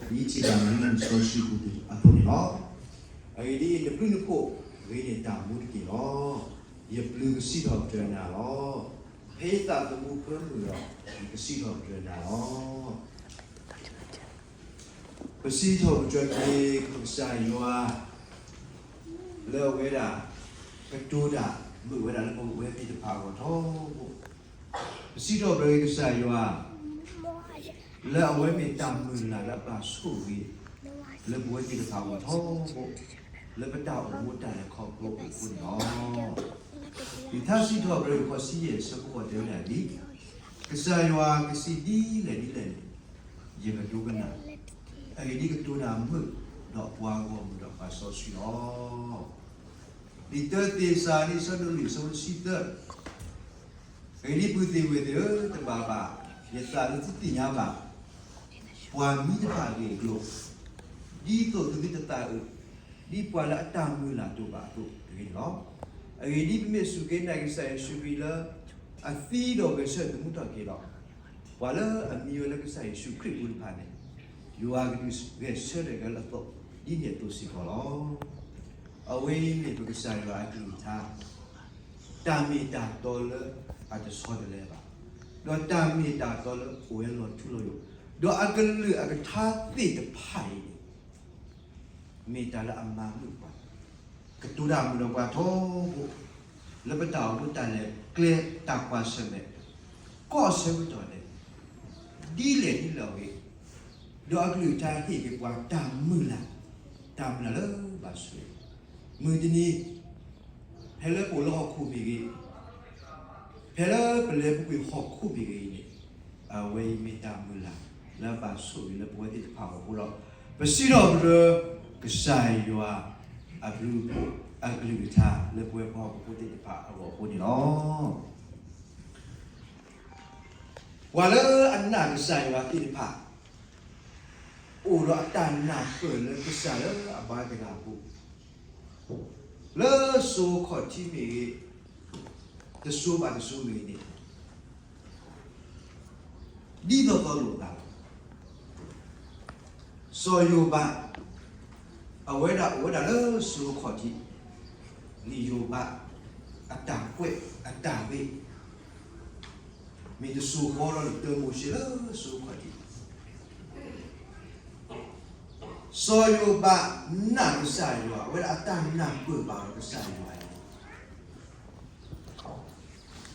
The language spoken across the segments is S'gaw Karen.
ဒ်ထံၣ်ဘၣ်နၤလၢနစီဆှံပူၤအသိးန့ၣ်လီၤ. အဂ့ၢ်ဒ်အံၤ, နဘျုးနဖှိၣ်ဂ့ၤန့ၢ်တၢ်မူတက့ၢ်လီၤ. ယပျုၤကစံးထီၣ်ပတြၢၤနၤလီၤ. ဖဲယသးသမူဖၢမုၢ်ဒီး ယကစံးထီၣ်ပတြၢၤနၤလီၤ. ပစံးထီၣ်ပတြၢၤက့ၤ ပကစၢ်ယွၤ လၢအဝဲဒၣ် ကတိၤတၢ်မုာ်ဝဲဒၣ်လၢပဝဲသ့ၣ်တဖၣ်အဂီၢ်ထီဘိ, ပစံးထီၣ်ပတြၢၤက့ၤကစၢ်ယွၤ လၢအဝဲမ့ၢ်တၢ်မုၢ်လၢ်လၢအဘၣ်ဆိၣ်ဂ့ၤ လၢပဝဲသ့ၣ်တဖၣ်အဂီၢ်ထီဘိ, လၢပတၢ်အိၣ်မူတၢ်လဲၤခီဖျိအပူၤန့ၣ်လီၤ. လံာ်ထါစံးထီၣ်ပတြၢၤတခီဆံယဲၢ်ဆၢဖိဃိးတဲဝဲဒၣ်ဒ်အံၤ, ကစၢ်ယွၤကစံးဒ်လဲၣ်ဒ်လဲၣ်န့ၣ် ယကဒိကနၣ်, အဂ့ၢ်ဒ်အံၤ ကတိၤတၢ်မုာ်ဒီးပှၤဂီၢ်မုၢ်ဒီးပှၤစီဆှံလီၤ. လံာ်တၢသ့းစၤလနံ အဆၢဒိၣ်လွံၢ် အဆၢဖိတဆံသၢ, အဂ့ၢ်ဒ်အံၤ ပုၢ်သ့ၣ်ဝဲၢ်သ့ၣ်ဧၢ, တဘၣ်ဘၣ်ယသးလၢသုသ့ၣ်ညါဘၣ် ပှၤမံၤတဖၣ်အဂ့ၢ်အကျိၤ, ဒ်သိးသုတသးအုး ဒ်ပှၤလၢအတၢ်မုၢ်လၢ်တအိၣ်ဘၣ်အသိးတဂ့ၤန့ၣ်လီၤ. အဂ့ၢ်ဒ်အံၤ ပမ့ၢ်စူၢ်က့ၤနာ်က့ၤကစၢ်ယ့ၣ်ၡူးခရံာ်လၢ အသံဒီးဂဲၤဆၢထၢၣ်သမူထီၣ်က့ၤဒီး ပှၤလၢအမံဝဲလၢကစၢ်ယ့ၣ်ၡူးခရံာ်အပူၤတဖၣ်န့ၣ်, ယွၤကဒုးဂဲၤဆၢထၢၣ်က့ၤလၢအသိး ဒ်န့ၣ်အသိးစ့ၢ်ကီးလီၤ. အဝဲအံၤမ့ၢ်ပကစၢ်ယွၤအကလုၢ်ကထါ တၢ်မ့ၢ်တၢ်တီလၢအတဆီတလဲဘၣ်, ဒီးတၢ်မ့ၢ်တၢ်တီလၢအိၣ်ဝဲလီၤထူလီၤယိာ်, ဒီးအကလုၢ်အကထါသ့ၣ်တဖၣ်အံၤန့ၣ် မ့ၢ်တၢ်လၢအမၤမုာ်ပှၤ, ကတိၤတၢ်မုာ်ဒီးပှၤထီဘိ, လၢပတၢ်အိၣ်မူတၢ်လဲၤကျဲတၢ်ကွၢ်ဆၢၣ်မဲာ် ကိးဆၢကတီၢ်န့ၣ် ဒ်လဲၣ်ဒ်လဲၣ်အဂ့ၢ်, ဒီးအကလုၢ်ကထါဟ့ၣ်က့ၤပှၤတၢ်မုၢ်လၢ်, တၢ်မုၢ်လၢ်လၢဘၣ်ဆိၣ်ဂ့ၤ, မုၢ်တနံၤ ဖဲလၢပအိၣ်လၢဟီၣ်ခိၣ်မ့ၢ်ဂ့ၤ, ဖဲလၢပလဲၤပူၤကွံာ်ဟီၣ်ခိၣ်မ့ၢ်ဂ့ၤအံၤန့ၣ်, အဝဲအံၤမ့ၢ်တၢ်မုၢ်လၢ်လၢအဘၣ်ဆိၣ်ဂ့ၤလၢပဝဲသ့ၣ်တဖၣ်အဂီၢ်အဃိဒီး, ပစံးထီၣ်ပတြၢၤ ကစၢ်ယွၤအဘျုးအဖှိၣ်အကလုၢ်ကထါလၢပဝဲပှၤဟီၣ်ခိၣ်ဖိသ့ၣ်တဖၣ်အဂီၢ်အဃိန့ၣ်လီၤ. ပှၤလၢအနာ်ကစၢ်ယွၤသ့ၣ်တဖၣ် အိၣ်ဒီးအတၢ်နၢ်ပၢၢ်လၢကစၢ်လၢအဘါတဂၤအပူၤ, လၢစိၤခီၣ်ထံးမ့ၢ်ဂ့ၤ, တစိၤဘၣ်တစိၤမ့ၢ်ဂ့ၤန့ၣ်, ဒ်သိးသိးလိာ်သးလီၤ. စီၤယိၤဘး အဝဲဒၣ်အိၣ်ဝဲဒၣ်လၢစိၤခီၣ်ထံး, လံာ်ယိၤဘး အတၢ်ကွဲးအတၢ်ဂ့ၢ် မ့ၢ်တစိၤဃီလီၤလၢတၢမိၤၡ့လၢစိၤခီၣ်ထံး, စီၤယိၤဘးနာ်ကစၢ်ယွၤ, အဝဲဒၣ်အတၢ်နၢ်ပၢၢ်ဘၣ်ဒီးကစၢ်ယွၤန့ၣ်,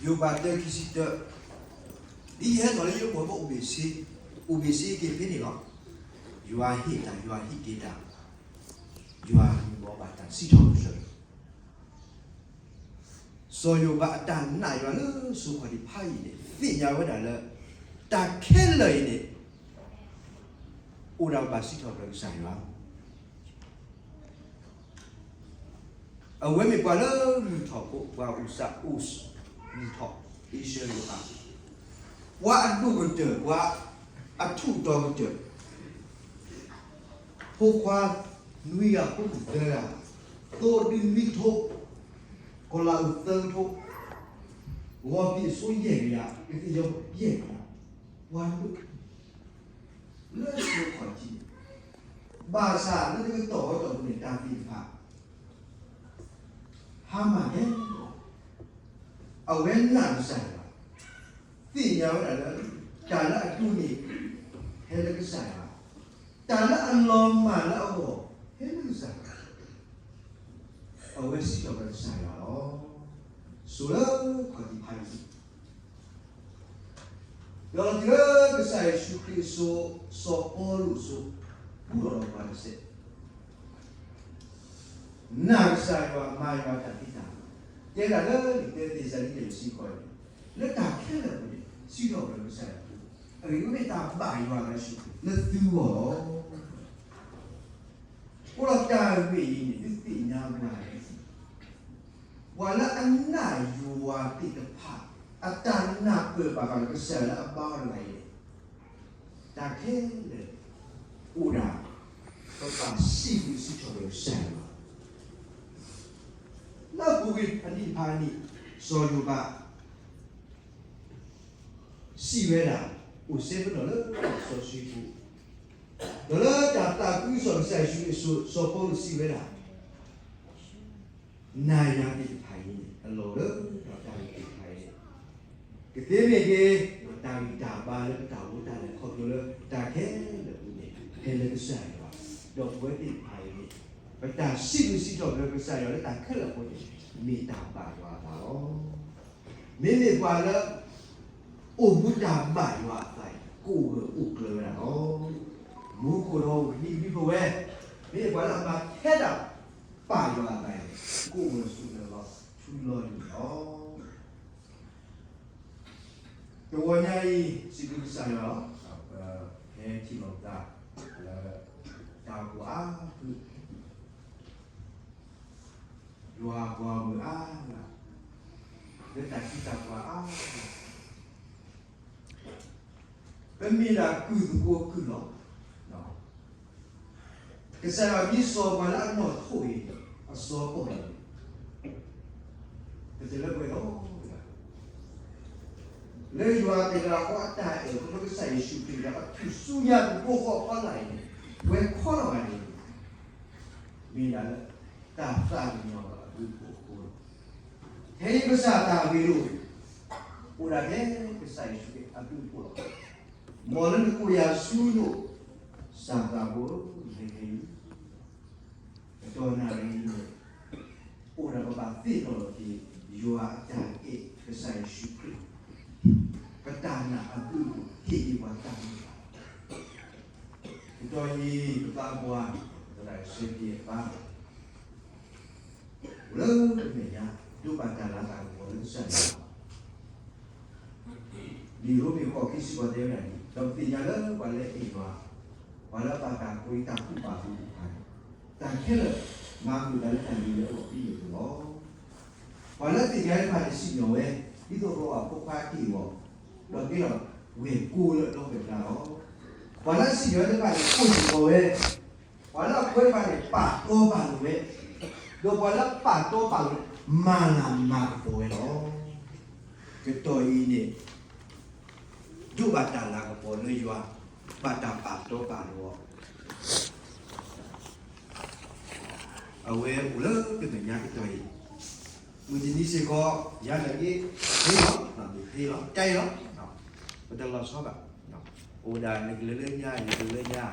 ယိၤဘးတၢခံဆံတၢ, ဒ်ယဟဲထီၣ်လၢယပှၤဘၣ်အိၣ်ဘ့ၣ်ဆ့, အိၣ်ဘ့ၣ်ဆ့က့ၤဖဲန့ၣ်လီၤ. ယွၤဟ့ၣ်တၢ်, ယွၤဟံးက့ၤတၢ်, ယွၤမၤဘၣ်တၢ်စံးထီၣ်ပတြၢၤ စီၤယိၤဘးအတၢ်နာ်ယွၤလၢစိၤခီၣ်ထံးဖးယံာ်န့ၣ် သ့ၣ်ညါဝဲဒၣ်လၢ တၢ်ခဲလၢာ်အံၤန့ၣ် အိၣ်ဒၣ်ဘၣ်စံးထီၣ်ပတြၢၤကစၢ်ယွၤ, အဝဲမ့ၢ်ပှၤလၢမုၢ်ထီၣ်ဖိ, ပှၤအိၣ်စးအိၣ်မုၢ်ထီၣ် အံၣ်စရ့လးတဖၣ်, ပှၤအဒိၣ်ကတၢၢ်, ပှၤအထူးတီၤကတၢၢ်, ဖိခွါနွံဂၤ, ဖိမုၣ်သၢဂၤ, သိဒုနွံကထိ, ကီၤလၤအုးသၢကထိ, ဂီၤဖံးအစိယဲၢ်ကယၤ, ကသ့ၣ်ယီၤယဲၢ်ကယၤ, ပှၤဒိၣ် လၢစိၤခီၣ်ထံး, ဘၣ်ဆၣ်လၢတကတီၢ်အတီၢ်ပူၤန့ၣ် တၢ်သ့ၣ်တဖၣ် ဟါမၢ်ဟဲလီၤ, အဝဲနာ်ကစၢ်ယွၤ, သ့ၣ်ညါဝဲဒၣ်လၢ တၢ်လၢအဒိးန့ၢ် ဟဲလၢကစၢ်ယွၤ, တၢ်လၢအလီၤမၢ်လၢအဂီၢ် ဟဲလၢကစၢ်ယွၤ, အဝဲစံးထီၣ်ပတြၢၤကစၢ်ယွၤလီၤ. စိၤလၢခီၣ်ထံးဖးယံာ် ဒီးတုၤလၢကစၢ်ယ့ၣ်ၡူးခရံာ်အစိၤ, စီၤပီလူးအစိၤ, ပူထီၣ်ဒီးပှၤတစဲး, နာ်ကစၢ်ယွၤ, မၤယွၤတၢ်သံတၢ်, တဲဒၣ်လၢလံာ်တၢသ့းစၤလနံ တဆံဃိးန့ၣ်, လၢတၢ်ခဲလၢာ်အပူၤန့ၣ် စံးထီၣ်ပတြၢၤကစၢ်ယွၤ, အဂ့ၢ်ဒ်အံၤ, မ့ၢ်တၢ်ဘၣ်ယွၤအဂၤ လၢသုဂီၢ်လီၤ. အဃိဒီးတၢ်ဂ့ၢ်အံၤန့ၣ် သုသ့ၣ်ညါဘၣ်လၢ ပှၤလၢအနာ်ယွၤသ့ၣ်တဖၣ် အတၢ်နၢ်ပၢၢ်ဘၣ်ဃးဒီးကစၢ်လၢအဘါအီၤတဂၤအံၤန့ၣ်, တၢ်ခဲလၢာ်အိၣ်ဒၣ် ပဘၣ်စံးဘျုးစံးထီၣ်ပတြၢၤကစၢ်ယွၤ, လၢပူၤကွံာ်အနံၣ်တဖၣ်အနံၣ်, စီၤယိၤဘး စံးဝဲဒၣ်, အိၣ်စဲပနီၣ်လၢစီဆှံပူၤ, ဒီးလၢ အုၣ်က့ၤစီၤကစၢ်ယ့ၣ်ၡူးခရံာ်အစိၤ စီၤပီလူးစံးဝဲဒၣ်, နၤယၤသ့ၣ်တဖၣ်အံၤန့ၣ် အလီၢ်လၢတၢ်ဂ့ၢ်သ့ၣ်တဖၣ်အံၤန့ၣ် ကသ့မ့ၢ်ဂ့ၤ, တၢ်ဂံၢ်တၢ်ဘါလၢပတၢ်အိၣ်တၢ်လၢာ်ခီဖျိလၢတၢ်ခဲလၢာ်အပူၤန့ၣ် ဟဲလၢကစၢ်ယွၤ, ဒီးပဝဲသ့ၣ်တဖၣ်အံၤန့ၣ် ပတၢ်စံးဘျုးစံးထီၣ်ပတြၢၤကစၢ်ယွၤလၢတၢ်ခဲလၢာ်အဃိန့ၣ် မ့ၢ်တၢ်ဘၣ်ယွၤအသးလီၤ. မ့မ့ၢ်ပှၤလၢ အိၣ်မူတၢ်ဘၣ်ယွၤအသးအံၤ ကအိၣ်ဂၢၢ်အိၣ်ကျၢၤဝဲဒၣ်လီၤ. မူခိၣ်ဒီးဝ့ၢ်နံၤဘျုးပဝဲ, မ့မ့ၢ်ပှၤလၢအမၤထဲဒၣ်ဘၣ်ယွၤအသးအံၤ ကအိၣ်ဂၢၢ်ဆိးကျၢၤလီၤ ထူလီၤယိာ်လီၤ. တဂီၤညါအံၤ စံးဘျုးကစၢ်ယွၤလီၤ. ပဟဲထံၣ်လိာ်ပသးလၢ တၢ်အိၣ်ဖှိၣ်အါဖုၣ် ယွၤပှၤဂီၢ်မုၢ်အါဂၤ လၢတၢ်ထံတၢ်ပှၤအါဂၤ ပမ့ၢ်ဒၣ်ကုၢ်သကိးကုၢ်လီၤ. ကစၢ်ယွၤမ့ၢ်စိာ်ပှၤလၢအနီၢ်ခိအံၤ အစီၤပီၣ်န့ၣ် ပတလၢပှဲၤလီၤ. လၢယွၤတဂၤဃီအတၢ်အဲၣ်အဃိ ကစၢ်ယ့ၣ်ၡူးခရံာ်ဒီးအထူၣ်စုညါသကိးဃီအဖီလာ်အံၤန့ၣ် ပဝဲခီလီၤဂာ်န့ၣ် မ့ၢ်ဒၣ်လၢ တၢ်သးကညီၤအဘျုးအဖှိၣ်အဃိလီၤ. ထဲကစၢ်တၢ်ဂ့ၤလိာ် အိၣ်ဒၣ်ထဲကစၢ်ယ့ၣ်ၡူးခရံာ်အဘျုးအဖှိၣ်လီၤ. မ်လၢနကိးယၤဆူနိၣ် စၢ်သးဘိဧၢ, မ့ၢ်ဂ့ၤ ကတီၢ်နၣ်ရံၣ်အံၤန့ၣ် အိၣ်ဒၣ်ပဘၣ်သ့ၣ်နီၣ်လီၤက့ၤ ယွၤအတၢ်အဲၣ်ကစၢ်ယ့ၣ်ၡူးခရံာ် ပတၢ်နာ်အဘျုးအဖှိၣ်ဟ့ၣ်ဂံၢ်ပှၤတၢ်မုာ်ဘၣ်. ကတီၢ်အံၤ ပသးပှၢ် ပသရၣ်စဲပ့အပၢ် အိၣ်လၢမဲာ်ညါ ဒိးဘၣ်တၢ်လၤတၢ်ကပီၤလၢကစၢ်ယွၤ လံာ်ရိမ့ၤဃိး ခံဆံဃိးတဲဝဲဒၣ်န့ၣ်, ဒီးပသ့ၣ်ညါလၢပှၤလၢအအဲၣ်ယွၤ, ပှၤလၢအဘၣ်တၢ်ကိးအံၤတၢ်ကူၣ်ဘၣ်ကူၣ်သ့တဖၣ်န့ၣ်, တၢ်ခဲလၢာ် မၤမုာ်တၢ်လၢတၢ်လုၢ်လၢအဂီၢ်ဒ်န့ၣ်အသိးလီၤ. ပှၤလၢအသ့ၣ်ညါတဖၣ်န့ၣ် စံၣ်ညီၣ်ဝဲ, ဒ်သိးဒီးအဖိခွါက့ၢ်ဂီၤ, ဒီးကဲထီၣ်ဝဲၢ်ကိလၢအဒီပုၢ်ဝဲၢ်ကျါလီၤ. ပှၤလၢအစံၣ်ညီၣ်ဝဲတဖၣ်န့ၣ် ကိၢ်စ့ၢ်ကီးဝဲ, ပှၤလၢအကွဲတဖၣ်န့ၣ် ပာ်တီပာ်လိၤဝဲ, ဒီးပှၤလၢအပာ်တီပာ်လိၤန့ၣ် မၤလၤမၤကပီၤဝဲလီၤ. ကတီၢ်အံၤန့ၣ် ဒိးဘၣ်တၢ်လၤကပီၤလၢယွၤ ဘၣ်တၢ်ပာ်တီပာ်လိၤအီၤ, အဝဲအိၣ်လၢတမဲာ်ညါကတီၢ်အံၤ, မုၢ်တနံၤစ့ၢ်ကီး ယၤနာ်က့ ဖဲလီၤ, မ့ၢ်ဖဲလီၤ တၢ်အံၤလီၤ, ပတလီၤဆီဘၣ်, အိၣ်ဒၣ်နကလုာ်လၢညါ ယကလုာ်လၢညါ,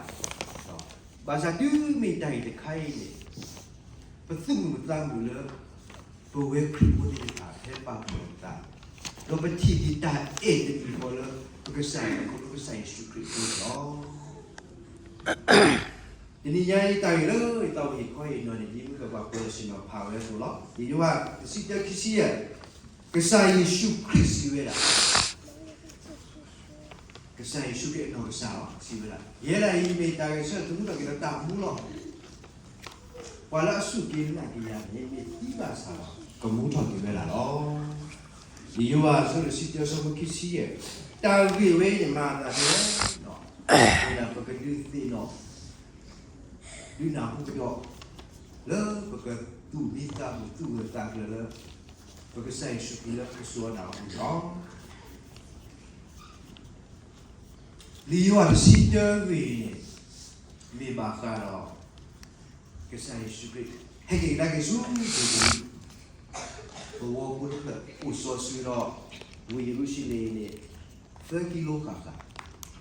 ဘၣ်ဆၣ်တုၤမ့ၢ်တၢ်အံၤတခါအံၤန့ၣ် ပသူၣ်မုာ်ပသးမုာ်လၢ ပဝဲခရံာ်ဖိသ့ၣ်တဖၣ် ဖဲပာ်ဖှိၣ်လိာ်ပသး, ဒီးပထံၣ်က့ၤတၢ်အဲၣ်တမံၤဃီလၢ ပကစၢ်ယွၤ ခီဖျိကစၢ်ယ့ၣ်ၡူးခရံာ်အဃိန့ၣ်လီၤ. တနံၤညါအံၤ တၢ်ဂ့ၢ်လၢယသးအိၣ်ဟ့ၣ်ခီဟ့ၣ်နီၤန့ၣ် ဒ်မ့ၢ်ပှၤကွဲးလီၤဆ့ၣ်နီၤဖးဝဲအသိးလီၤ. ယိၤဟၣ်တဆံတၢ ခံဆံယဲၢ်, ကစၢ်ယ့ၣ်ၡူးခရံာ်စံးဝဲဒၣ် ကစၢ်ယ့ၣ်ၡူးခရံာ်အနီၢ်ကစၢ်လီၤ စံးဝဲဒၣ်, ယဲဒၣ်အံၤမ့ၢ်တၢ်ဂဲၤဆၢထၢၣ်သမူထီၣ်က့ၤဒီးတၢ်မူလီၤ. ပှၤလၢအစူၢ်က့ၤနာ်က့ၤယၤန့ၣ် မ့ၢ်သံဘၣ်ဆၣ်ဒီး ကမူထီၣ်က့ၤဝဲဒၣ်လီၤ. ယိၤဟၣ်အဆၢဒိၣ်တဆံတၢ အဆၢဖိခံဆံယဲၢ်, တၢ်ဂ့ၢ်ဝဲအံၤန့ၣ် မၤအသးဒ်လဲၣ်, ဝဲဒၣ်ပကဒုးသ့ၣ်နီၣ် ဒုးနၢ်ဟူကဒီး လၢပကသူၣ်မံသးမုာ် သူၣ်ဂၢၢ်သးကျၢၤလၢ ပကစၢ်ယ့ၣ်ၡူးခရံာ်လၢပကစူၢ်အီၤနာ်အီၤန့ၣ်လီၤ. လံာ်ယိၤဟၣ်တဆံတၢဂ့ၢ်န့ၣ် မ့ၢ်ဘၣ်ဃးဒီး ကစၢ်ယ့ၣ်ၡူးခရံာ် ဟဲက့ၤကဒါက့ၤဆူ သဝီဖိတဖျၢၣ် အိၣ်စီၤစုၤဒီး ဝ့ၢ်ယရူၤၡလ့ၣ်န့ၣ် သၢကံလိဃၣ်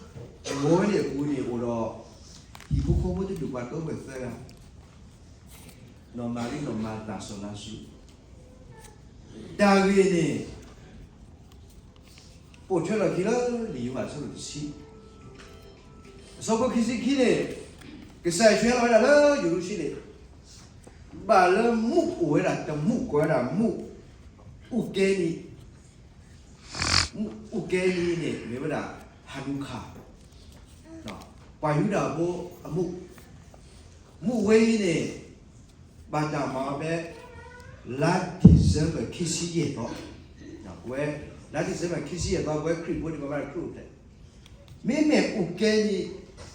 ဃၣ် သဝီဝဲန့ၣ်အပူၤန့ၣ် အိၣ်ဒီး ဟံၣ်ဖိဃီဖိတဒူၣ် ပှၤကီးဝဲၢ်သၢဂၤ, နီၢ်မၤရံ နီၢ်မၤသၤ စီၤလါစရူး, တၢ်ဂ့ၢ်န့ၣ် ပိာ်ထွဲလီၤက့ၤလၢလံာ်ယိၤဟၣ်အဆၢဒိၣ်တဆံ အဆၢဖိခံဆံခံန့ၣ်, ကစၢ်ယွၤဟဲလီၤဝဲဒၣ်လၢယရူၤၡလ့ၣ်, ဘၣ်လၢမူးအိၣ်ဝဲဒၣ်တမူး ကိးဝဲဒၣ်မူးအူကဲနံ, မူးအူကဲနံန့ၣ် မ့ၢ်ဝဲဒၣ် ဟၤနူၤခၣ်, ပှၤယူဒၤဖိအမူး, မူးဝဲအံၤန့ၣ် ဘၣ်တၢ်မၤအီၤဖဲ လါဒံၣ်စဲဘၢၣ်ခံဆံယဲၢ်သီ, ပဝဲ လါဒံၣ်စဲဘၢၣ်ခံဆံယဲၢ်သီ ပဝဲခရံာ်ဖိန့ၣ် ပဘၣ်ခရံာ်အိၣ်ဖျဲၣ်, မ့မ့ၢ်အူကဲနံ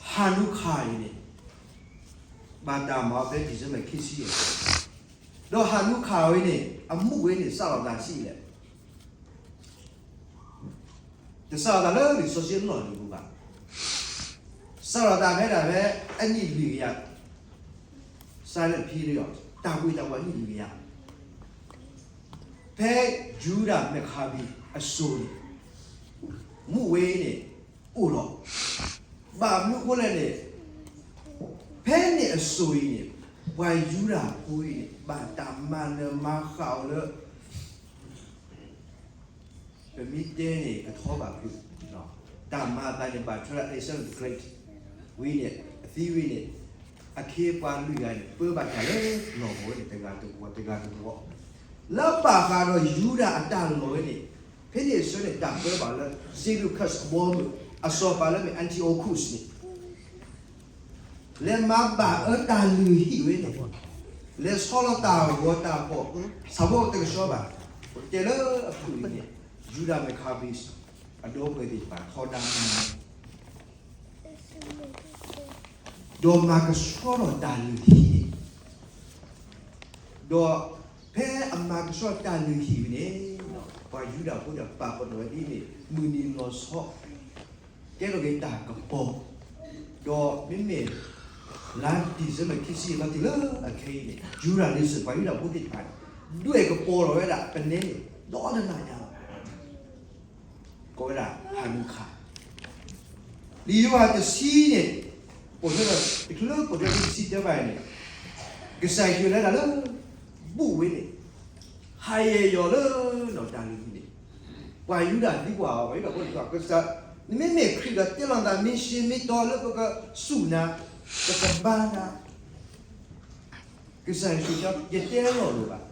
ဟၤနူၤခၣ်အံၤန့ၣ် ဘၣ်တၢ်မၤအီၤဖဲ ဒံၣ်စဲဘၢၣ်ခံဆံယဲၢ်သီ, ဒီးဟၤနူၤခၣ်ဝဲန့ၣ် အမူးဝဲန့ၣ် စးထီၣ်သးဆံးလဲၣ် တစးထီၣ်သးလၢလံာ်စီဆှံအလီၢ်လံၤပူၤဘၣ်. စးထီၣ်သးဖဲဒၣ်ဖဲအနံၣ်လွံၢ်ကယၤ, silent period, တၢ်ဝ့ၤတၢ်ဝီၤအနံၣ်လွံၢ်ကယၤ, ဖဲယူဒၤမ့ၢ်ခါဘံအစိၤန့ၣ်, မူးဝ့ၤန့ၣ်အိၣ်လီၤ. ဘၣ်မနုၤအဃိလဲၣ်န့ၣ်, ဖဲန့ၣ်အစိၤအံၤန့ၣ်, ပှၤယူဒၤဖိအံၤန့ၣ် ဘၣ်တၢ်မၤနၢၤမၤဃၣ်အီၤလၢ ပမ့ၢ်တဲန့ၣ် ကထီဘၣ်ဖုး, တၢ်မၤအသးန့ၣ် ဘၣ်ထွဲလၢ Alexander the Great ဝံၤန့ၣ် အသံဝံၤန့ၣ်, အခ့အပှၤလွံၢ်ဂၤန့ၣ် ပၢဘၣ်တၢ်လၢလီၢ်ကဝီၤန့ၣ် တဂၤတဝီ တဂၤတဝီ, လၢဘၣ်ဃးဒီးယူဒၤအတၢ်လီၢ်ဝဲန့ၣ်, ဖဲန့ၣ်အဆၢန့ၣ် တၢ်ပၢဘၣ်လၢ Seleucus အဘီအမုၢ် အစီၤပၤလၢမ့ၢ် Antiochus န့ၣ် လဲၤမၤဘၣ်အၢတၢ်လုၢ်ဟံၣ်ဝဲန့ၣ်, လဲၤဆီလီၤတၢ်ဂီၤတၢ်ဖီၣ်, ဆၣ်ဖိတကဆှီဘၣ်. ပကတဲလၢအဖုၣ်အံၤန့ၣ်, ယူဒၤမ့ၢ်ခါဘံ အဒီပုၢ်ဝဲၢ်သ့ၣ်တဖၣ်ထီဒါမၤနၢၤ, ဒီးမၤကဆှီထီၣ်တၢ်လုၢ်ဟံၣ်န့ၣ်, ဒီးဖဲအမၤကဆှီတၢ်လုၢ်ဟံၣ်ဝဲန့ၣ်, ပှၤယူဒၤဖိဒီးပာ်ပနီၣ်ဝဲဒ်န့ၣ် မုၢ်နံၤလီၤဆီ ကဲထီၣ်က့ၤတၢ်ကပီၤ, ဒီးမ့မ့ၢ် လါ December ခံဆံယဲၢ်လီၤတံၢ်လၢအခဲအံၤန့ၣ် ယူဒၤလ့စၢၣ် ပှၤယူဒၤဖိသ့ၣ်တဖၣ်န့ၣ် ဒွဲၣ်ကပီၤလီၤဝဲဒၣ်ပနဲန့ၣ် ဒီတနၤညါလီၤ. ကိးဝဲဒၣ် Hanukkah လံာ်ယိၤဟၣ်တဆံန့ၣ်, ပိာ်ထွဲဒီး တချုးလၢပိာ်ထွဲခံဆံတၢဘၣ်န့ၣ်, ကစၢ်ယွၤလဲၤဒၣ်လၢ ဘူၣ်ဝ့ၤန့ၣ်, ဟးယဲၢ်ယီၤလၢ တၢ်လုၢ်ဟံၣ်န့ၣ်, ပှၤယူဒၤသံကွၢ်အီၤ, ပှၤယူဒၤဖိသံကွၢ် ကစၢ်, နမ့မ့ၢ်ခရံာ်ဒီးတဲလီၤနသး မ့ၢ်ရှ့မ့ၢ်တီလၢပကစူၢ်နၤ, ပကဘါနၤ, ကစၢ်ယ့ၣ်ၡူးတဲ ယတဲလီၤလိာ်ဘၣ်,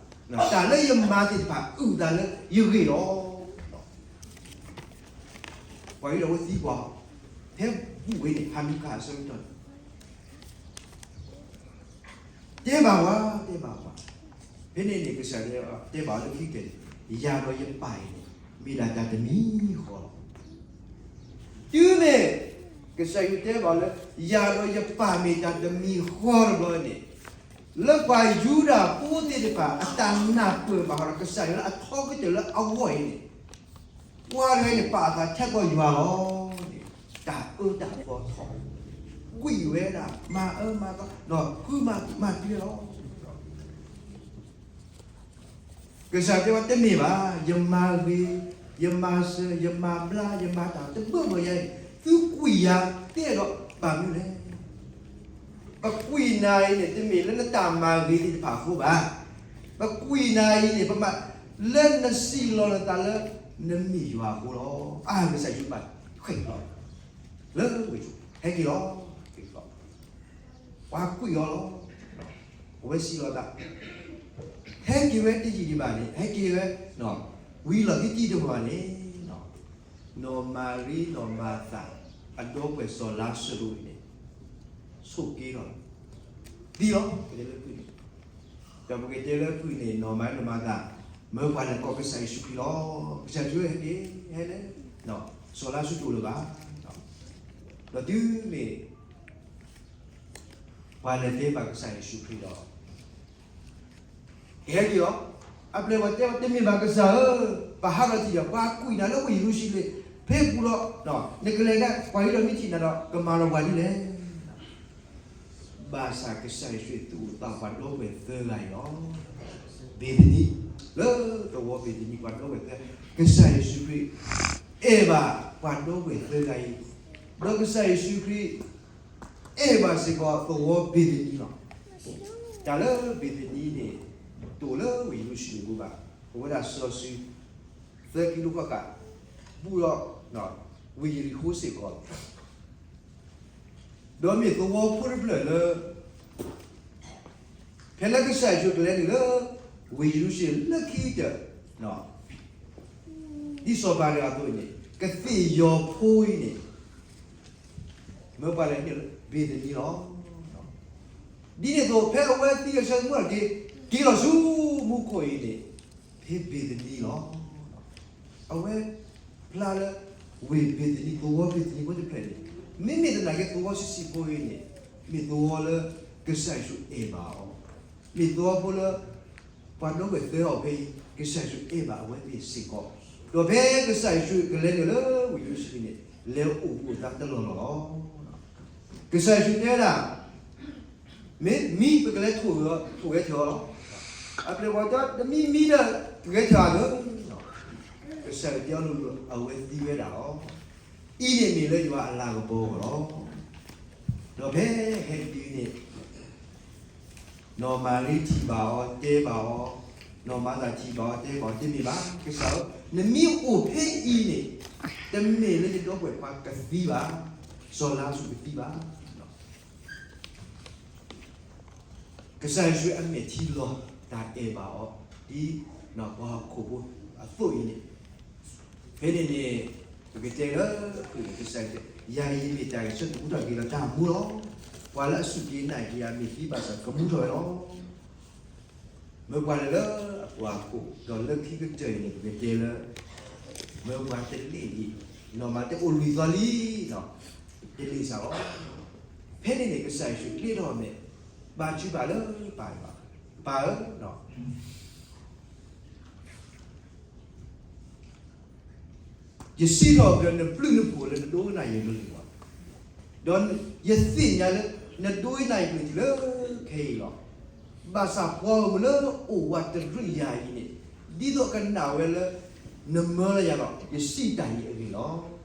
တၢ်လၢယမၤသ့ၣ်တဖၣ်အုၣ်သးလၢယဂ့ၢ်လီၤ. ပှၤယူဒၤဖိသံကွၢ်, ဖဲဘူၣ်ဝ့ၤန့ၣ် Hanukkah အဆၢကတီၢ်န့ၣ် တဲဘၣ်ဝဲ, တဲဘၣ်ဝဲ, ဖဲန့ၣ်န့ၣ် ကစၢ်ယွၤတဲဘၣ်လၢခံကတၢၢ်န့ၣ်, ယၤဒီးယပၢ်အံၤန့ၣ် မ့ၢ်ဒၣ်တၢ်တမံၤဃီလီၤ. တုၤမ့ၢ် ကစၢ်ယွၤတဲဘၣ်လၢ ယၤဒီးယပၢ်မ့ၢ်တၢ်တမံၤဃီတဘျီန့ၣ်, လၢပှၤယူဒၤဖိသ့ၣ်တဖၣ် အတၢ်နၢ်ပၢၢ်ဘၣ်ဃးဒီးကစၢ်ယွၤလၢအထီကတၢၢ်လၢအဂီၢ်အံၤန့ၣ်, ပှၤတဂၤန့ၣ် ပာ်အသးထဲသိးယွၤလီၤန့ၣ်, တၢ်အၢတၢ်သီထီၣ်, ကွံာ်ဝဲဒၣ် မၤအၢမၤသီ, ဒီးဃုမၤမၤတ့ၢ်လီၤ. ကစၢ်တဲဝဲတမ့ၢ်ဘၣ်, ယမၤဂ့ၤ, ယမၤစၢၤ, ယမၤဘျါ, ယမၤတၢ်တဘၣ်ဘၣ်ယၤအံၤ, သုကွံာ်ယၤ တဲဒီးဘၣ်မနုၤလဲၣ်. ပကွံာ်နၤအံၤန့ၣ် တမ့ၢ်လၢနတၢ်မၤဂ့ၤသ့ၣ်တဖၣ်အဃိဘၣ်. ပကွံာ်နၤအံၤန့ၣ် ပမၤ လၢနစံးလီၤနသးလၢ နမ့ၢ်ယွၤအဃိလီၤ. အါ ကစၢ်ယ့ၣ်ၡူးဘၣ် ခွဲးလီၤ လၢဝ့ၢ်, ဟဲက့ၤလီၤ, ဟဲက့ၤလီၤ. ပှၤကွံာ်အီၤလီၤ. အဝဲစံးလီၤသး, ဟဲက့ၤဝဲတယံာ်ဒံးဘၣ်န့ၣ်, ဟဲက့ၤဝဲ ဝံၤလီၢ်ခံတံၢ်တမီၢ်န့ၣ်, နီၢ်မၤရံ နီၢ်မၤသၤ အဒီပုၢ်ဝဲၢ်စီၤလါစရူးန့ၣ် ဆိးက့လီၤ, သံလီၤ. ကတဲလၢဖုၣ်န့ၣ်, ဒီးပကတဲလၢဖုၣ်န့ၣ် နီၢ်မၤရံ နီၢ်မၤသၤ မၢပှၤလဲၤကိးကစၢ်ယ့ၣ်ၡူးခရံာ်လီၤ. ကစၢ်ယ့ၣ်ၡူးဟဲက့ၤ, ဟဲလဲၣ်, စီၤလါစရူးတအိၣ်လၢၤဘၣ်. ဒီးတုၤမ့ၢ် ပှၤလဲၤတဲဘၣ်ကစၢ်ယ့ၣ်ၡူးခရံာ်ဒီး ကဟဲက့ၤလီၤ. အပျဲၢ်ပှၤတဲဝဲ တမ့ၢ်ဘၣ်ကစၢ်ဧၢ, ပှၤဟးထီၣ်ထံၣ်ဒီး ပှၤကွံာ်နၤလၢဝ့ၢ်ယရူၤၡလ့ၣ်ဖဲပူၤလီၤ. နကလဲၤဒၣ် ပှၤဟံးထီၣ်မ့ၢ်ထံၣ်နၤဒီး ကမၤလီၤပှၤဒ်လဲၣ်. ဘၣ်ဆၣ်ကစၢ်ယ့ၣ်ၡူးသူၣ်အိၣ်သးပှၤဒီပုၢ်ဝဲၢ်သၢဂၤအံၤလီၤ. ဘ့ၤသနံ, လၢသဝီဘ့ၤသနံ ပှၤဒီပုၢ်ဝဲၢ်သၢ, ကစၢ်ယ့ၣ်ၡူးခရံာ် အဲၣ်ဘၣ်ပှၤဒီပုၢ်ဝဲၢ်သၢဂၤအံၤ, ဒီးကစၢ်ယ့ၣ်ၡူးခရံာ် အဲၣ်ဘၣ်စ့ၢ်ကီးသဝီဘ့ၤသနံလီၤ. တၢ်လၢဘ့ၤသနံန့ၣ် တအိၣ်လၢဝ့ၢ်ယရူၤၡလ့ၣ်အပူၤဘၣ်, အိၣ်ဝဲဒၣ်စီၤစုၤ သၢကံလိကီၢ်ဃၣ်, ဘူးဒီး ဝ့ၢ်ယရံၣ်ဃိစ့ၢ်ကီးလီၤ. ဒီးမ့ၢ်သဝီဖိတဖျၢၣ်လၢ ဖဲလၢကစၢ်ယ့ၣ်ၡူးကလဲၤနုာ်လၢ ဝ့ၢ်ယရူၤၡလ့ၣ်လၢခံကတၢၢ်, ဒ်စီၤပၤတဂၤအသိးန့ၣ် ကသ့ၣ်ယီၤဖိအံၤန့ၣ် မၢပှၤလဲၤနုာ်လၢဘ့ၤသနံလီၤ. ဒ်န့ၣ်အသိး ဖဲအဝဲသံအဆၢမုၢ်လီၤက့ၤ က့ၤလီၤဆူမူခိၣ်အံၤန့ၣ် ဖဲဘ့ၤသနံလီၤ. အဝဲဖျါလၢ ဝ့ၢ်ဘ့ၤသနံ သဝီဘ့ၤသနံဖိတဖျၢၣ်န့ၣ် မ့မ့ၢ်သနာ်က့ သဝီဆံးဆံးဖိအံၤန့ၣ် မ့ၢ်သဝီလၢကစၢ်ယ့ၣ်ၡူးအဲၣ်ဘၣ်အီၤ, မ့ၢ်သဝီဖိလၢ ပှၤဒီပုၢ်ဝဲၢ်သၢဂၤဖဲအံၤ ကစၢ်ယ့ၣ်ၡူးအဲၣ်ဘၣ်အဝဲသ့ၣ်စ့ၢ်ကီး, ဒီးဖဲကစၢ်ယ့ၣ်ၡူးကလဲၤနုာ်လၢဝ့ၢ်ယရူၤၡလ့ၣ်န့ၣ် လဲၤအိၣ်ဘူးအသးတလီၢ်လီၢ်လီၤ. ကစၢ်ယ့ၣ်ၡူးတဲဒၣ်, မ့ၢ်မံပကလဲၤထိၣ်ဂဲၤထၢၣ်အီၤလီၤ. အပျဲၢ်အဘီၣ်တဲ တမံမံဒီး ကဂဲၤထၢၣ်အီၤဧါ. ကစၢ်ယ့ၣ်ၡူးတဲအီၤလီၤ, အဝဲသံဝဲဒၣ်လီၤ. အံၤန့ၣ်မ့ၢ်လၢယွၤအလၤကပီၤအဂီၢ်လီၤ. ဒီးဖဲဟဲတုၤန့ၣ် နီၢ်မၤရံထံၣ်ဘၣ်အီၤတဲဘၣ်အီၤ, နီၢ်မၤသၤထံၣ်ဘၣ်အီၤတဲဘၣ်အီၤ, တမ့ၢ်ဘၣ်, ကစၢ်ဧၢ, နမ့ၢ်အိၣ်ဖဲအံၤန့ၣ် တမ့ၢ်လၢယဒီပုၢ်ဝဲၢ်ခွါကသံဘၣ်, စီၤလါစရူးကသံဘၣ်. ကစၢ်ယ့ၣ်ၡူးအမဲာ်ထံလီၤတၢ်အဲၣ်ဘၣ်အီၤ ဒ်ပှၤဟီၣ်ခိၣ်ဖိအသိးအံၤန့ၣ်, ဖဲန့ၣ်န့ၣ် ပကတဲလၢ ကစၢ်ယ့ၣ်ၡူး ယၤအံၤမ့ၢ်တၢ်ဂဲၤဆၢထၢၣ်သမူထီၣ်က့ၤဒီးတၢ်မူလီၤ. ပှၤလၢအစူၢ်က့ၤနာ်က့ၤယၤမ့ၢ်သံဘၣ်ဆၣ်ကမူထီၣ်ဝဲလီၤ. မၢပှၤလဲၤလၢအပှၤခိၣ် ဒီးလၢခံကတၢၢ်အံၤန့ၣ် ပကတဲလၢ မၢပှၤတလ့ၣ်လံ, နီၢ်မၤတအိၣ်လွံၢ်သီလံ, တလ့ၣ်စ့ၢ်လီၤ. ဖဲန့ၣ်န့ၣ် ကစၢ်ယ့ၣ်ၡူးကျ့ထီၣ်အမဲာ်, ဘါထုကဖၣ်လၢပၢ်, ပၢ်ဧၢ, ယစံးထီၣ်ပတြၢၤနဘျုးနဖှိၣ်လၢနဒိကနၣ်ယကလုၢ်လီၤ. ဒီးယသ့ၣ်ညါလၢ နဒိကနၣ်ယကလုၢ်တုၤလၢခဲအံၤလီၤ. ဘၣ်ဆၣ်ပှၤဂီၢ်မုၢ်လၢအိၣ်ဝးတရံးယၤအံၤန့ၣ် ဒ်သိးကနၣ်ဝဲလၢ နမၢလၢယၤဒီး ယစံးတၢ်အံၤအဂ့ၢ်လီၤ. တုၤ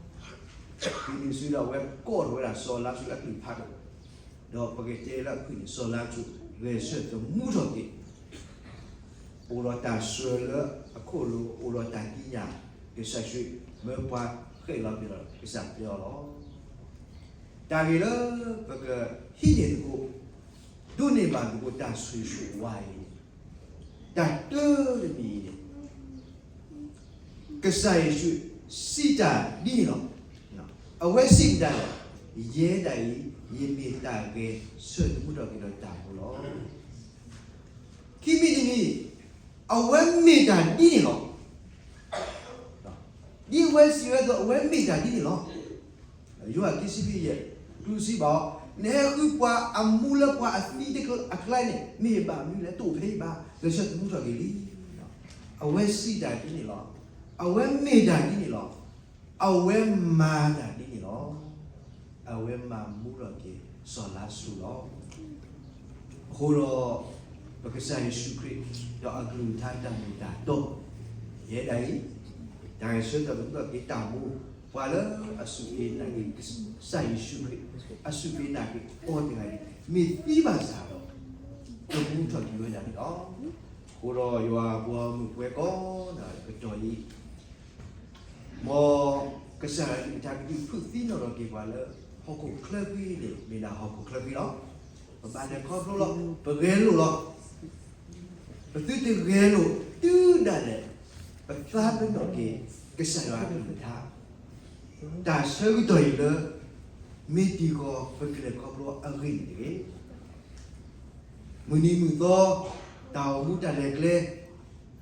နုၤအံၤဒီး အဝဲကိးထီၣ်ဝဲဒၣ်စီၤလါစရူးအကလုၢ်ကထါ, ဒီးပကတဲလၢအဖုၣ်န့ၣ် စီၤလါစရူးဂဲၤဆၢထၢၣ်သမူထီၣ်က့ၤ အိၣ်ဒီးတၢ်ဆှၢလၢအခိၣ်လိၤ, အိၣ်ဒီးတၢ်ကံးညာ်, ကစၢ်ယ့ၣ်ၡူးမၢပှၤဃဲၣ်လီၤပျဲလီၤ ကစၢ်ပျဲအီၤလီၤ. တၢ်ဂ့ၢ်လၢပကဟံးန့ၢ်သကိး, ဒိးန့ၢ်ဘၣ်သကိးတၢ်ဆိၣ်ဂ့ၤဆိၣ်ဝါအံၤန့ၣ်, တၢ်တမံၤအံၤန့ၣ် ကစၢ်ယ့ၣ်ၡူးစံးတၢ်ဒ်န့ၣ်လီၤ. အဝဲစံးဒၣ်လဲာ်, ယဲဒၣ်အံၤ ယမ့ၢ်တၢ်ဂဲၤဆၢထၢၣ်သမူထီၣ်က့ၤဒီးတၢ်မူလီၤ. ခံမံၤတမံၤ, အဝဲမ့ၢ်တၢ်ဒ်န့ၣ်လီၤ. ဒ်အဝဲစံးဝဲအသိး အဝဲမ့ၢ်တၢ်ဒ်န့ၣ်လီၤ. ယိၤဟၣ်ခံဆံယဲၢ် ကျူစံးဘၣ်အီၤ, နဟဲဃုပှၤအမူလၢပှၤအသံအကျါန့ၣ် မ့ၢ်ဘၣ်မနုၤလဲၣ်, တအိၣ်ဖဲအံၤဘၣ်, ဂဲၤဆၢထၢၣ်သမူထီၣ်က့ၤလံ. အဝဲစံးတၢ်ဒ်န့ၣ်လီၤ. အဝဲမ့ၢ်တၢ်ဒ်န့ၣ်လီၤ. အဝဲမၤတၢ်ဒ်န့ၣ်လီၤ. အဝဲမၤမူထီၣ်က့ၤစီၤလါစရူးလီၤ. အဃိဒီး ပကစၢ်ယ့ၣ်ၡူးခရံာ် ဒီးအကလုၢ်ကထါတၢ်မ့ၢ်တၢ်တီ, ယဲဒၣ်အံၤ တၢ်ဂဲၤဆၢထၢၣ်သမူထီၣ်က့ၤတၢ်မူ, ပှၤလၢအစူၢ်က့ၤနာ်က့ၤကစၢ်ယ့ၣ်ၡူးခရံာ်, အစူၢ်က့ၤနာ်က့ၤအီၤတဂၤအံၤ မ့ၢ်သံဘၣ်ဆၣ်ဒီး ကမူထီၣ်က့ၤဝဲဒၣ်န့ၣ်လီၤ. အဃိဒီးယွၤအဖိမုၣ်ဖိခွါကိးဂၤဒဲး ကတီၢ်အံၤ မ်ကစၢ်ယွၤအကလုၢ်ကထါကဒုးဖုးသံနီၣ်ထီၣ်က့ၤပှၤလၢ ဟီၣ်ခိၣ်ချၢဃံန့ၣ် မ့ၢ်ဒၣ်ဟီၣ်ခိၣ်ချၢဃံလီၤ. ပဘၣ်လဲၤခီဖျိလီၤ. ပဂဲၤလိာ်လီၤ. ပသုတဂဲၤလိာ်တုၤဒၣ်လဲာ် ပသးပ့ၤနီၣ်က့ၤ ကစၢ်ယွၤအကလုၢ်ကထါ, တၢ်ဆၢကတီၢ်အံၤလၢ မ့ၢ်တံၤဃီၤပကလဲၤခီဖျိအဂ့ၢ်န့ၣ်တဂ့ၤ. မုၢ်နံၤမုၢ်သီ တၢ်အိၣ်မူတၢ်လဲၤကျဲ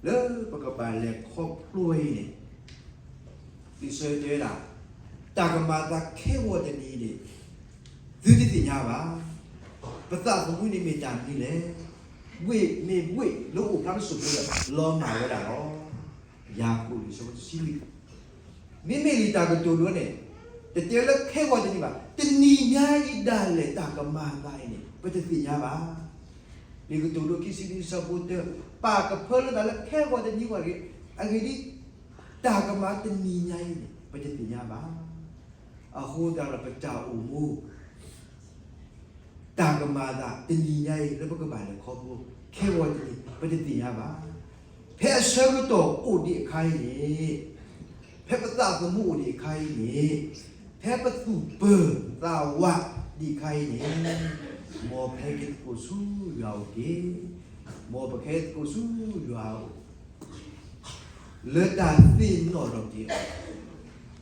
လၢပကဘၣ်လဲၤခီဖျိဝဲအံၤန့ၣ်, လံာ်စီဆှံတဲဝဲဒၣ်, တၢ်ကမၤအသးခဲဂီၤတနံၤန့ၣ် သုတသ့ၣ်ညါဘၣ်. ပသးသမူန့ၣ်မ့ၢ်တၢ်မနုၤလဲၣ်. ဘှ့ၣ်မ့ၢ်ဘှ့ၣ်လၢအိၣ်ဖျါတစိၢ်ဖိဒီး လီၤမၢ်ဝဲဒၣ်လီၤ. ယၤကိာ်လံာ်စီဆှံတဆံလွံၢ် မ့မ့ၢ်လံာ်တၢ်ကတိၤဒိန့ၣ် တတဲလၢခဲဂီၤတနံၤဘၣ်, တနံၤညါအံၤဒၣ်လဲာ်တၢ်ကမၤအသးအံၤန့ၣ် ပတသ့ၣ်ညါဘၣ်. လံာ်ကတိၤဒိခံဆံနွံဆၢဖိတၢ, ပာ်ကဖၢလၢသးလၢခဲဂီၤတနံၤဂီၢ်တဂ့ၤ, အဂ့ၢ်ဒ်အံၤ, တၢ်ကမၤတနံၤညါအံၤန့ၣ် ပတသ့ၣ်ညါဘၣ်. အဃိသတးဒီးပတၢ်အိၣ်မူ တၢ်ကမၤအသးတနံၤညါအံၤ လၢပကဘၣ်လဲၤခီဖျိ ခဲဂီၤတနံၤ ပတသ့ၣ်ညါဘၣ်. ဖဲအဆၢကတီၢ်အိၣ်ဒံးအခါအံၤန့ၣ်, ဖဲပသးသမူအိၣ်ဒံးအခါအံၤန့ၣ်, ဖဲပသူၣ်ပၢၤသးဝးဒံးအခါအံၤန့ၣ်, မ်ပဟဲက့ၤသကိးဆူယွၤအအိၣ်တက့ၢ်. မ်ပကဟဲသကိးဆူယွၤအအိၣ် လၢတၢ်သ့ၣ်နီၣ်ထီၣ်က့ၤအီၤ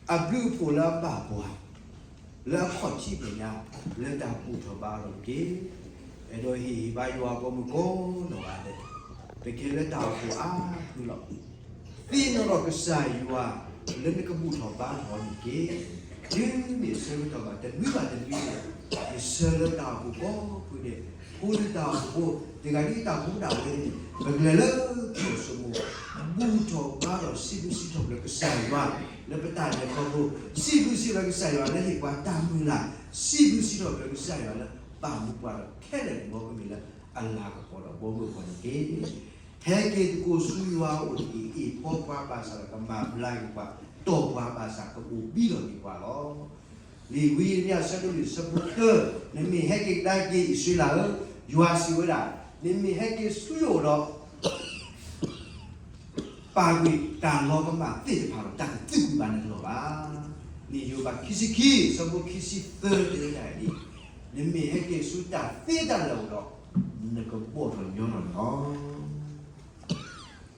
အဘျုးအဖှိၣ်လၢအဘၣ်ပှၤ လၢအခီၣ်ထံးမဲာ်ညါ လၢတၢ်ဘူၣ်ထီၣ်ဘါထီၣ်တက့ၢ်. အဲၣ်ဒိးဟ့ၣ်ဂံၢ်ဟ့ၣ်ဘါယွၤအပှၤမုၣ်ကိးနီၢ်ဂၤဒဲး, ပကဲလၢတၢ်အိၣ်ဖှိၣ်အါဖုလီၤ. သ့ၣ်နီၣ်ထီၣ်ကစၢ်ယွၤ လၢနကဘူၣ်ထီၣ်ဘါထီၣ်န့ၣ်တက့ၢ်. တုၤမ့ၢ်အဆၢကတီၢ်ဘၣ်တနွံဘၣ်တနွံန့ၣ်, ယဆၢလၢတၢ်အိၣ်ဖှိၣ်ကိးဖုဒဲး, ဖိလံၤတၢ်အိၣ်ဖှိၣ်ဖိ တဂၤဒ်တၢ်အိၣ်ဖှိၣ်ဒၣ်ဝဲန့ၣ်, ပကလဲၤလၢကီၢ်စိမိၤ, ဘူၣ်ထီၣ်ဘါထီၣ်စံးဘျုးစံးထီၣ်ပတြၢၤကစၢ်ယွၤ လၢပတၢ်လဲၤခီဖျိ, စံးဘျုးစံးထီၣ်ကစၢ်ယွၤလၢဟ့ၣ်ပှၤတၢ်မုၢ်လၢ်, စံးဘျုးစံးထီၣ်ကစၢ်ယွၤလၢပာ်မူပှၤဒီးခဲလၢာ်န့ၣ် မ်ကမ့ၢ်လၢအလၤကပီၤဒီးဘီမုၢ်ပှၤန့ၣ်တက့ၢ်. ဟဲက့ၤသကိးဆူယွၤအအိၣ်တက့ၢ်. အ့ၣ်ဖီပှၤဘၣ်ဆၣ်ဒီးကမၤဘျါက့ၤပှၤ, တီၢ်ပှၤဘၣ်ဆၣ်ကအိၣ်ဘံလီၤက့ၤပှၤလီၤ. လံာ်ဝံယံၤရမံယၤ ဆၢဒိၣ်လွံၢ်ဆၢဖိတၢ, နမ့ၢ်ဟဲက့ၤကဒါက့ၤ အံၣ်စရ့လးဧၢ, ယွၤစံးဝဲဒၣ်, နမ့ၢ်ဟဲက့ၤဆူယအိၣ်ဒီး ပာ်ကွံာ်တၢ်လီၤကမၣ်သ့ၣ်တဖၣ်ဒီး တၢ်တသံကွံာ်ဘၣ်နၤတလီၢ်ဘၣ်. လံာ်ယိၤဘး ခံဆံခံ ဆၢဖိခံဆံသၢ တဲဝဲဒၣ်ဒ်အံၤ, နမ့ၢ်ဟဲက့ၤဆူတၢ်သ့တၢ်လၢာ်အအိၣ်ဒီး နကဘီၣ်ထီၣ်ညီနုၢ်န့ၣ်လီၤ.